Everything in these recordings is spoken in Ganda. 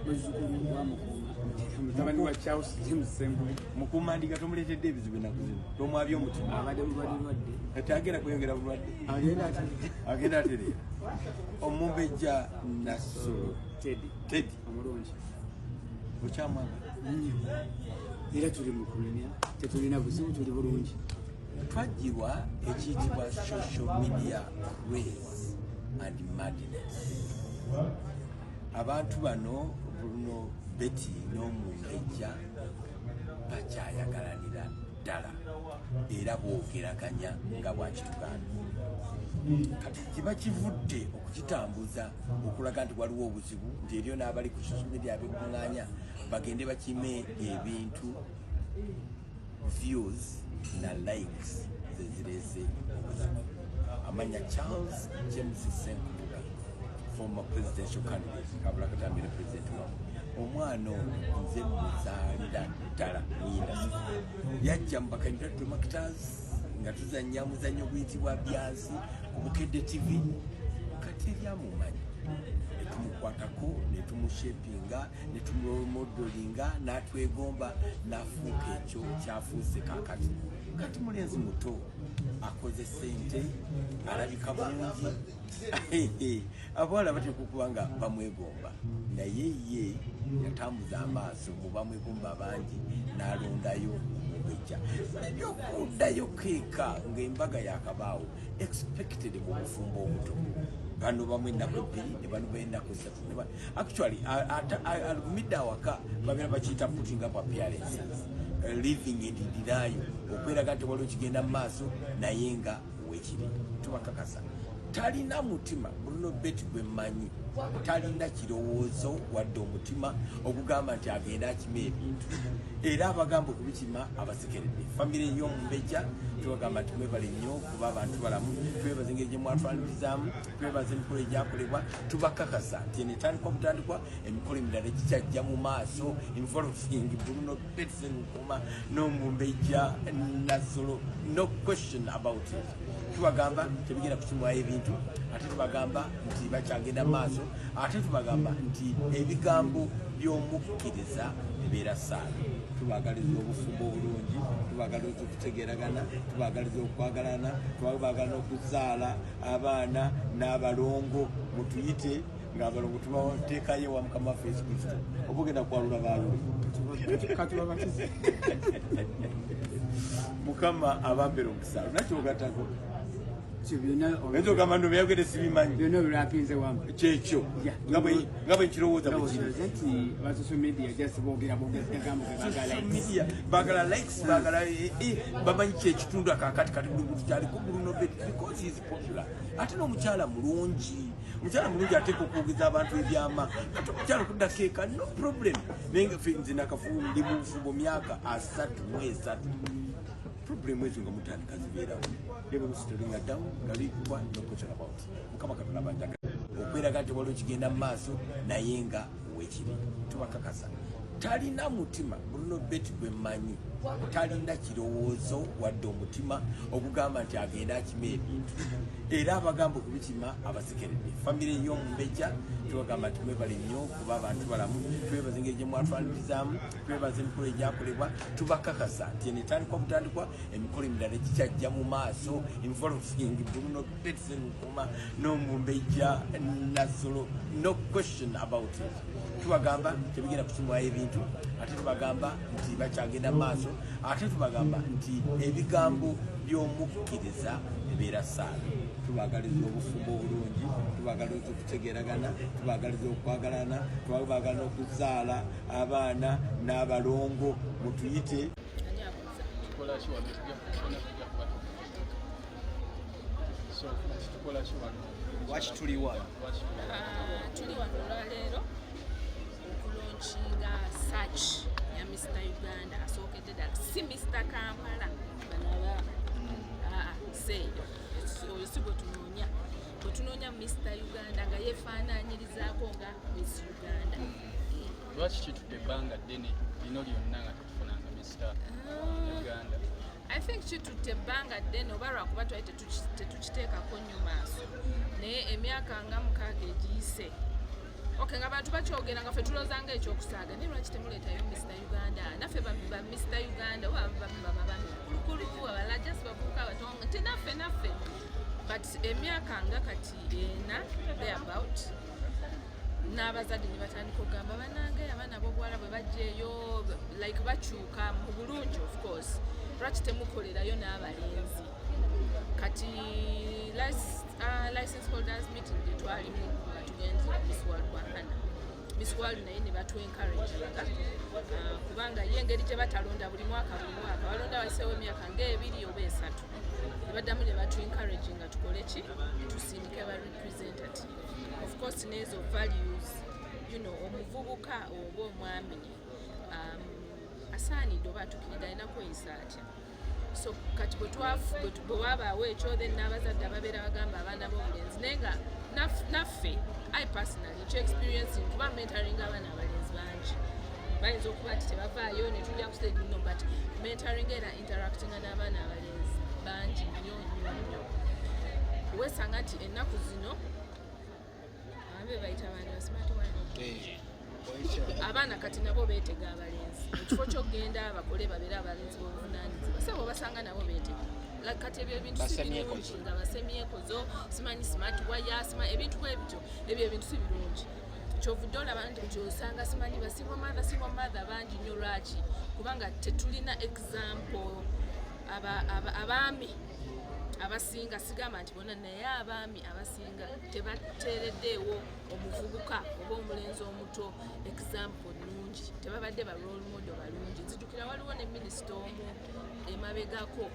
Muzzukulu wa Mukuuma, mutabani wa Charles James Ssenkubuge. Mukuuma Ndiga tomuleetedde ebizibu ennaku zino, tomwabye omutima? Abadde mulwadde lwadde. Kati agenda kweyongera bulwadde? Agenda atedde. Agenda atereera. Omumbejja Nassolo. Teddy. Teddy. Omulungi. Okyamwagala? Nnyo, era tuli mu kunyumya, tetulina buzibu, tuli bulungi. Twajjirwa ekiyitibwa social media craze and madness. Abantu bano, Bruno Betty n'omumbejja, bakyayagalanira ddala era boogeraganya nga bwakituganda. Kati kiba kivudde okukitambuza okulaga nti waliwo obuzibu, nti eriyo n'abali ku social media abekuŋŋaanya bagende bakime ebintu, views na likes zezireese obuzibu. Amanya Charles James Ssenkubuge, former presidential candidate, kabula katambire president wamu. Omwana ono nze muzaalira ddala mu industry. Yajja mu Bakanyita Actors nga tuzanya muzannyo oguyitibwa Byansi ku Bukedde TV. Kati eryamumanyi netumukwatako, netumushapinga, netumumodelinga, natwegomba, nafuuka ekyo kyafuuse kakati. Kati mulenzi muto, akoze sente, alabika bulungi, abawala bateeka okuba nga bamwegomba, naye ye yatambuza amaaso mu bamwegomba bangi n'alondayo omumbejja. Ebyokuddayo keeka ng'embaga yakabaawo expected mu bufumbo obuto, bano bamu ennaku 2 ne bano ennaku 3. Actually alugumidde awaka, babeera bakiyita putting up appearances, living in denial, okweraga nti waliwo kigenda mu maaso naye nga wekiri. Tubakakasa talina mutima. Bruno Betty gwe mmanyi talina kirowoozo wadde omutima ogugamba nti agenda akima ebintu, era abagamba okubikima abasekeredde. Famire y'omumbejja tubagamba nti mwebale nnyo kuba abantu balamu, twebaza engeri gye mwatwanirizaamu, twebaza emikolo egyakolebwa. Tubakakasa nti eno etandikwa butandikwa, emikolo emirala gikyajja mu maaso involving Bruno Betty Ssenkuma n'omumbejja Nassolo, no question about it. Tubagamba tebigenda kukimwayo ebintu, ate tubagamba nti bakyagenda maaso, ate tubagamba nti ebigambo by'omukkiriza bibeera saala. Tubagaliza obufumbo obulungi, tubagaliza okutegeragana, tubagaliza okwagalana, tubagala okuzaala abaana n'abalongo. Mutuyite ng'abalongo tubateekayo ewa Mukama waffe Yesu Kristo. Oba ogenda kwalula baalule? Katubabatize. Mukama abambera omukisa. Nakyogattako? Byonna. Oyinza ogamba no byayogedde sibimanyi. Byonna obirapinze wamu. Kyekyo. Nga bwe nkirowooza bwe kiri. Ndowooza nti aba social media just boogera bwogezi gagambo ge baagala. Social media baagala likes, baagala bamanyi kyekitundu akakati. Kati buli muntu kyaliko Bruno Betty because he is popular, ate n'omukyala mulungi. Omukyala mulungi ateeka okwogeza abantu ebyama. Kati omukyala okuddako eka, no problem, naye nga ffe nze nakafu ndi mu bufumbo myaka 33. Problem ezo nga mutandika zibeerawo, ebe musitolinga down nga bikuba, no question about it. Mukama Katonda banjaga okweraga nti waliwo kigenda mu maaso naye nga wekiri. Tubakakasa talina mutima. Bruno Betty gwe mmanyi talina kirowoozo wadde omutima ogugamba nti agenda akima ebintu, era abagamba okubikima abasekeredde. Famire y'omumbejja tubagamba nti mwebale nnyo kuba abantu balamu, twebaza engeri gye mwatwanirizaamu, twebaza emikolo egyakolebwa. Tubakakasa nti eno etandikwa butandikwa, emikolo emirala gikyajja mu maaso involving Bruno Betty Ssenkuma n'omumbejja Nassolo, no question about it. Tubagamba tebigenda kukimwayo ebintu, ate tubagamba nti bakyagenda mu maaso, ate tubagamba nti ebigambo by'omukkiriza bibeera saala. Tubagaliza obufumbo obulungi, tubagaliza okutegeragana, tubagaliza okwagalana, tubagala okuzaala abaana n'abalongo. Mutuyite. Ani abuuza? Tukola ki wano? Tujja kufuna, tujja kuba, so kati tukola ki wano? Lwaki tuli wano? Lwaki tuli wano? Ah, tuli wano olwaleero okulaunchinga search ya Mr Uganda asookedde ddala, si Mr Kampala. Banaba seeyo, oyo si gwe tunoonya. Bwe tunoonya Mr Uganda nga yeefaanaanyirizaako nga Miss Uganda. Lwaki kitudde ebbanga ddene lino lyonna nga tetufunanga Mr Uganda? I think kitutte ebbanga ddene oba lwakuba twali tetukiteekako nnyo maaso, naye emyaka nga 6 egiyise Okay, nga abantu bakyogera nga ffe tulowooza nga ekyokusaaga, naye lwaki temuleetayo Mr Uganda? Naffe ba Mr Uganda oba bakulukulu abalala, just bavubuka abato, nti naffe. But emyaka nga kati 4 thereabout, n'abazadde ne batandika okugamba, "Banange, abaana b'obuwala bwe bajja eyo, like bakyuka mu bulungi." Of course, lwaki temukolerayo n'abalenzi? Kati last license holders meeting gye twalimu nga tugenze Miss World Bwahana, Miss World naye ne batwencouraginga, kubanga ye engeri gye batalonda buli mwaka buli mwaka, balonda wayiseewo emyaka ng'ebiri oba 3, ne baddamu ne batwencouraginga tukole ki? Tusindike ba representative. Of course n'ezo values, omuvubuka oba omwami asaanidde oba atuukiridde alina kweyisa atya. So kati bwe wabaawo ekyo, then n'abazadde ababeera bagamba abaana b'obulenzi, naye nga naffe, I personally nkyo experiencing, kuba mentoring abaana abalenzi bangi, bayinza okuba nti tebavaayo ne tujja ku stage, no, but mentoring era interactinga n'abaana abalenzi bangi nnyo nnyo nnyo. Weesanga nti ennaku zino abe bayita abaana ba smart one, abaana kati nabo beetega abalenzi. Ekifo kyokugenda bakole babeere abalenzi b'obuvunaanyizibwa, sebo basanga nabo beetega. Like kati ebyo ebintu si Basemyekozo. birungi, nga basemyekozo, simanyi smart wire, simanyi ebintu bwe bityo. Ebyo ebintu si birungi. Kyovudde olaba nti osanga simanyi ba single mother, single mother bangi nnyo. Lwaki? Kubanga tetulina example. Abaami abasinga, sigamba nti bonna, naye abaami abasinga tebateereddeewo omuvubuka oba omulenzi omuto example nnungi, tebabadde ba role model balungi. Nzijukira waliwo ne minisita omu emabegako,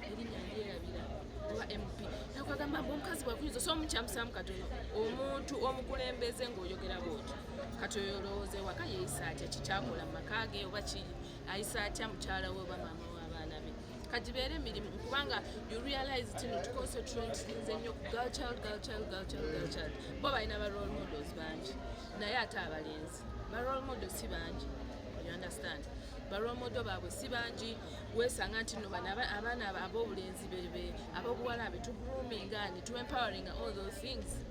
erinnya ndyerabira, oba MP, nakwagamba mbu omukazi bwakuyinza so omukyamusaamu katono, omuntu omukulembeze ng'oyogera bwotyo. Kati oyo olowooza ewaka yeeyisa atya? Kikyakola mu maka ge oba ki? Ayisa atya mukyala we oba maama w'abaana be? Kagibeere emirimu, kubanga you realize tino tuconcentratinze nnyo ku girl child, girl child, girl child, girl child. Bo balina ba role models bangi, naye ate abalenzi ba role model si bangi. You understand? Ba role model baabwe si bangi. Weesanga nti no bano abaana ab'obulenzi bebe ab'obuwala be tugroominga ne tu empowering, all those things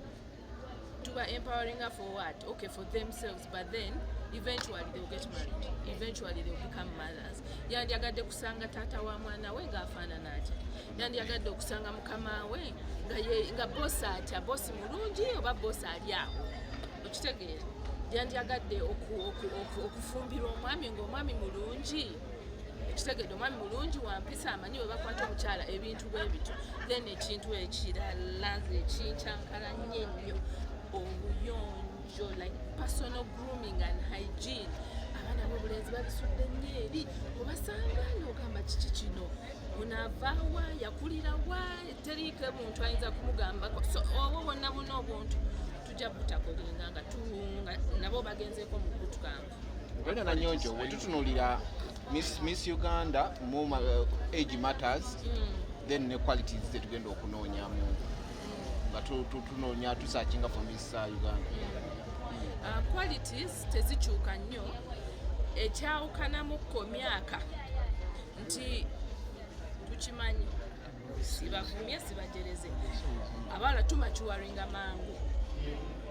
tuba empowering for what? Okay, for themselves, but then eventually they'll get married, eventually they'll become mothers. Yandyagadde kusanga taata wa mwana we ng'afaanana atya? Yandyagadde okusanga mukama we nga, nga bosi atya? Bosi mulungi oba bosi ali awo? Okitegeera? Yandyagadde okufumbirwa omwami ng'omwami mulungi. Ekitegedde? Omwami mulungi, wampisa, amanyi we bakwata omukyala, ebintu bwe bityo. Then ekintu ekirala nze ekinkyankala nnyo ennyo, obuyonjo, like personal grooming and hygiene. Abaana b'obulenzi babisudde nnyo eri. Obasanga n'ogamba, "Kiki kino? Onaavaawa? Yakulirawa?" Teriiko muntu ayinza kumugambako. So obwo bwonna buna obuntu tujja butakolinga nga nabo bagenzeeko mu bootcamp. Brenda Nanyonjo, bwe tutunuulira Miss Uganda mu age matters, then ne qualities zetugenda okunoonyamu nga tunoonya, tusearchinga for Miss Uganda. Qualities tezikyuka nnyo. Ekyawukanamuko myaka, nti tukimanyi, sibavumye, sibajereze, abawala tumaturinga mangu.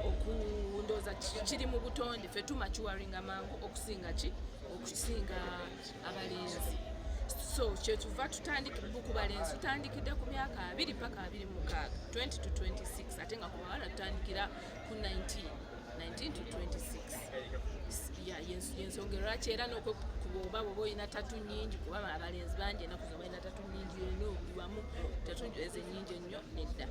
Okundooza kiri mu butonde, ffe tumaturinga mangu okusinga ki? Okusinga abalenzi. So kyetuva tutandika ku balenzi, tutandikidde ku myaka 20 paka 26, 20 to 26, ate nga ku bawala tutandikira ku 19, 19 to 26. Yensonga lwaki era nokwekuba oba bwoba olina tattoo nyingi, kuba abalenzi bangi enaku zino balina tattoo nyingi eno buli wamu, tattoo ezo ennyingi ennyo nedda.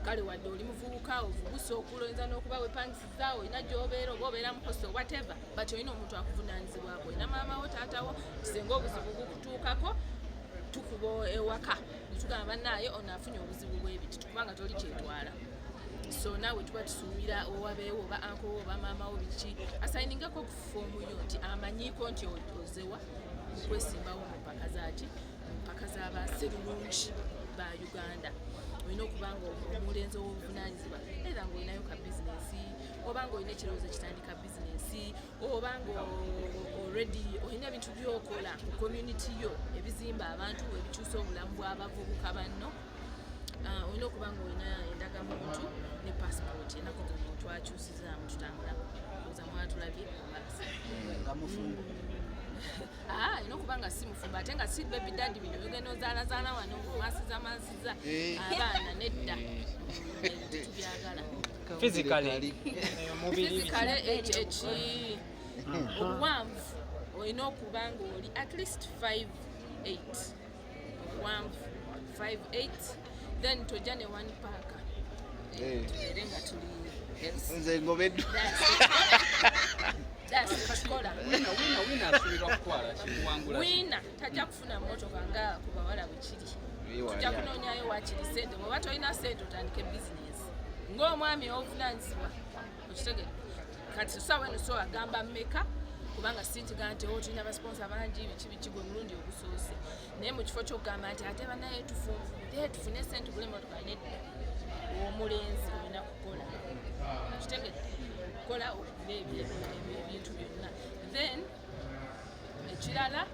Kale wadde oli muvubuka ovuguse okula, oyinza n'okuba wepangisiza, olina gy'obeera oba obeera mu hostel, whatever, but olina omuntu akuvunaanyizibwako, olina maama wo, taata wo. Kisenga obuzibu bukutuukako, tukuba ewaka netugamba, "Bannaaye, ono afunye obuzibu bwebiti," kubanga toli kyetwala. So naawe tuba tusuubira owabeewo oba uncle wo oba maama wo biki asayiningako ku foomu yo nti amanyiiko nti ozewa okwesimbawo mu mpaka zaki, mu mpaka z'abaserulungi ba Uganda. Olina okuba nga omulenzi ow'obuvunanyizibwa, era ngaolinayo ka bizinesi, oba nga olina ekirowoozo ekitandika bizinesi, oba nga already olina ebintu byokola mu community yo ebizimba abantu, ebikyusa obulamu bw'abavubuka banno. Olina okuba nga olina endagamuntu. Ne passport, ennaku zino twakyusizaamu, tutambula oza mwatulabye maaso. Nga mufumbo? Ah, olina okuba nga si mufumbo, ate nga si baby daddy. Bino bigenda ozaalazaala wano ng'omwasiza mansiza abaana, nedda. Tetubyagala. Physically, omubiri? Physically, eki obuwanvu olina okuba nga oli at least 5'8, obuwanvu 5'8, then tojja ne one pack. Tubeere nga tuli healthy. Nze ngobeddwa. That's it. Kikola. Winner asuubirwa kutwala ki, kuwangula ki? Winner tajja kufuna mmotoka nga ku bawala bwe kiri. Tujja kunoonyayo wakiri sente. Bw'oba tolina sente, otandike bizinesi ng'omwami obuvunaanyizibwa, okitegere. Kati sawa eno so agamba mmeka, kubanga sintiga nti o tulina basponsa bangi, biki biki, gwe mulundi ogusoose. Naye mu kifo ky'okugamba nti ate banaye tufunvudde tufune sente gule emotoka, nedda. Omulenzi olina kukola, okitegedde, kukola okugula ebintu byonna. Then ekirala,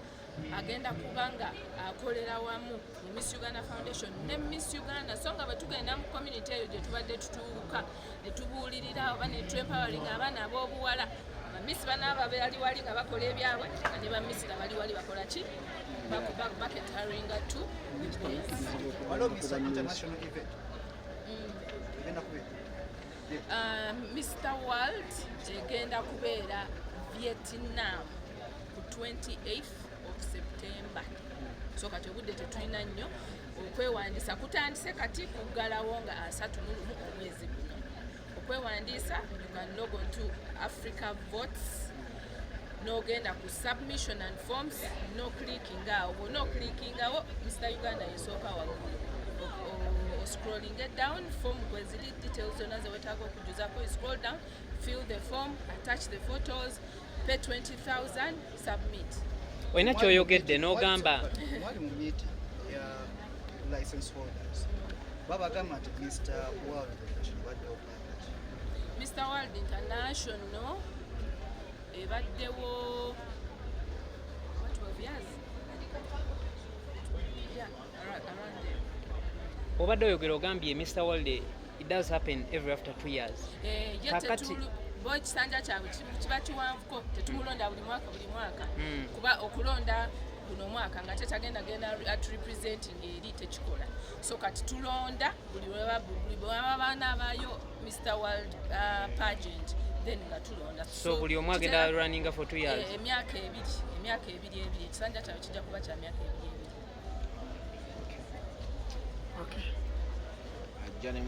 agenda kuba nga akolera wamu mu Miss Uganda Foundation ne Miss Uganda. So nga bwe tugenda mu community eyo gye tubadde tutuuka ne tubuulirira oba ne twempoweringa abaana ab'obuwala, bamisi banaaba bali wali nga bakola ebyabwe, nga ne bamisira bali wali bakola ki, bacateringa to the boys. Waliwo Mr International event egenda kubeera? Mr World egenda kubeera Vietnam ku 28th of September. So kati obudde tetulina nnyo. Okwewandiisa kutandise kati, kuggalawo nga 31 omwezi guno. Okwewandiisa, you can log on to Africa Votes, n'ogenda ku submission and forms, no clicking awo. Bw'ona oclickingawo, Mr Uganda yesooka waggulu. Oscrolling it down, form kweziri, details zonna zewetaaga okujjuzako. You scroll down, fill the form, attach the photos, pay 20,000, submit. Olina kyoyogedde n'ogamba Mwali mu meeting ya license holders, babagamba nti Mr World International baddewo kubanga ki? Mr World International ebaddewo what, 12 years? Yeah, around there. Obadde oyogera ogambye Mr World, it does happen every after 2 years. Eh, ye bo ekisanja kyabwe kiba kiwanvuko, tetumulonda buli mwaka buli mwaka, kuba okulonda guno omwaka nga tetagenda genda at representing eri tekikola. So kati tulonda buli bwe baba baana abayo Mr World pageant, then nga tulonda. So buli omu agenda runninga for 2 years? Eh, emyaka 2, emyaka 2 2. Ekisanja kyabwe kijja kuba kya myaka 2 2. Ajja ne